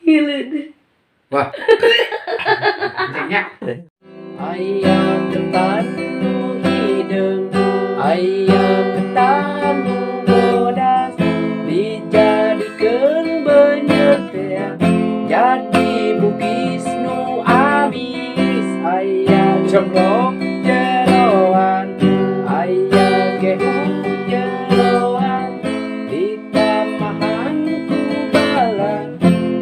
Hileud. Wah. Anjingnya. Aya ketan nu hideung, aya ketan nu bodas, dijadikeun beunyeut teh jadi bugis nu abis. Aya cemplok jeroan, aya gehu jeroan, ditambahan ku bala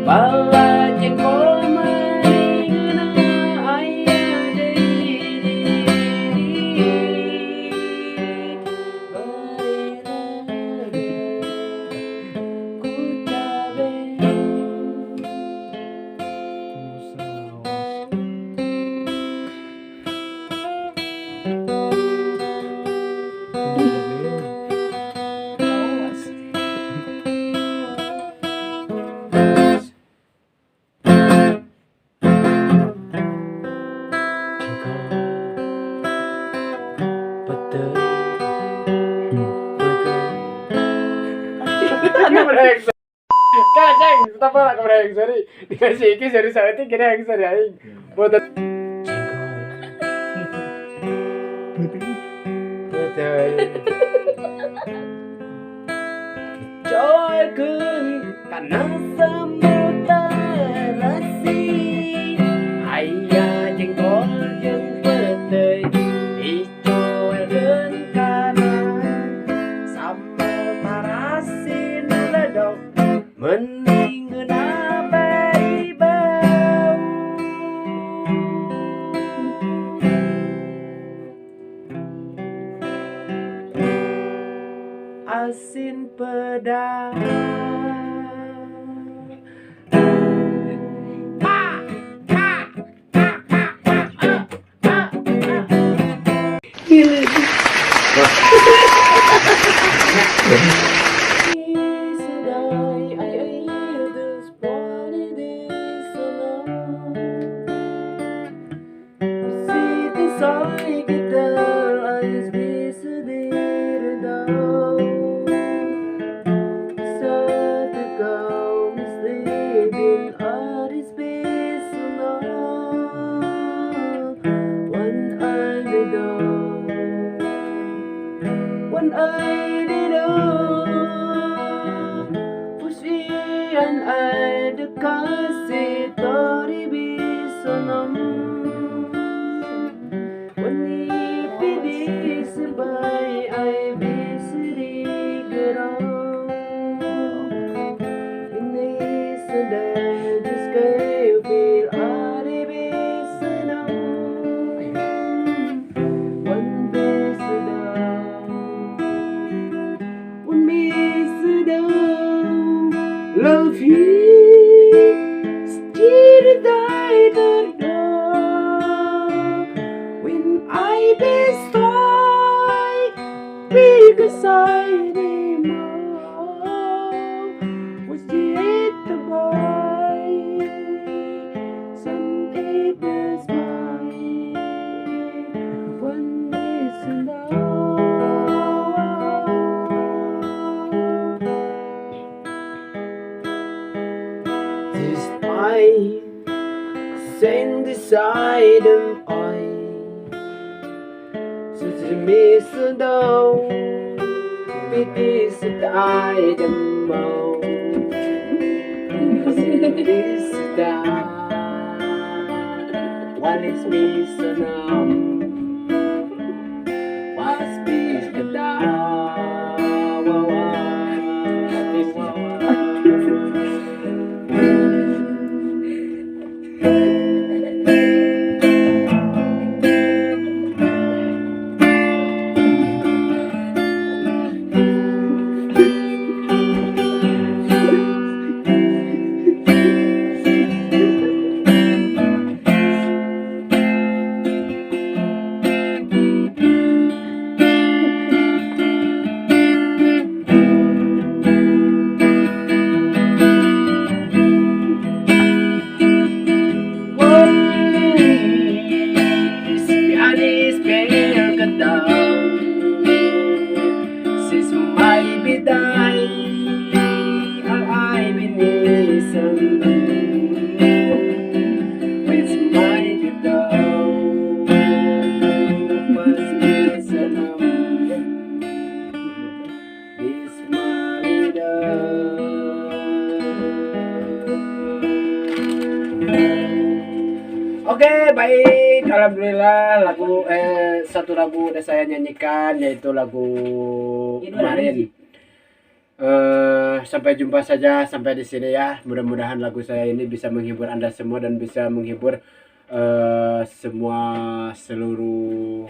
bala jengkol meuni ngeunah. Aya deui di bari leureun ku cabe. Ku saos. Ku jabeu. Awas. Jengkol, peuteuy, peuteuy. Brengsek. Kan ceng, tetap lah kebreng, sorry. Dikasih iki sorry saeutik kira yang sorry aing. Buat Jengkol, peuteuy, dicoelkeun kana sambel terasi. Aya jengkol jeung peuteuy dicoelkeun kana sambel tarasi nu ledok, meuni ngeunah bari bau. Asin pedas. Pa pa pa pa pa ah, ah, ah. Hileud. Wah. Sedai ai ai this body this alone. Situ sai kita ais bisa diredam. Satu kau sleeping aris bisa one eye the door, one eye the door. Pusian ay kasih tori bisonam. Wani pidi sebai ay bisri geram. Ini sedang diskai feel ari bisanam. One bisadam, one bisadam. Love you still die the when I be because I was the boy Sunday this my one is love. This I send beside them I so to miss down this I them this down one is me so now was peace the down. baik. Alhamdulillah lagu satu lagu udah saya nyanyikan, yaitu lagu Ini kemarin. Sampai jumpa saja sampai di sini ya. Mudah-mudahan lagu saya ini bisa menghibur Anda semua dan bisa menghibur semua seluruh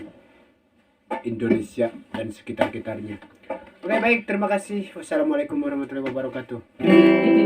Indonesia dan sekitar-sekitarnya. Oke, baik, terima kasih. Wassalamualaikum warahmatullahi wabarakatuh. Itu.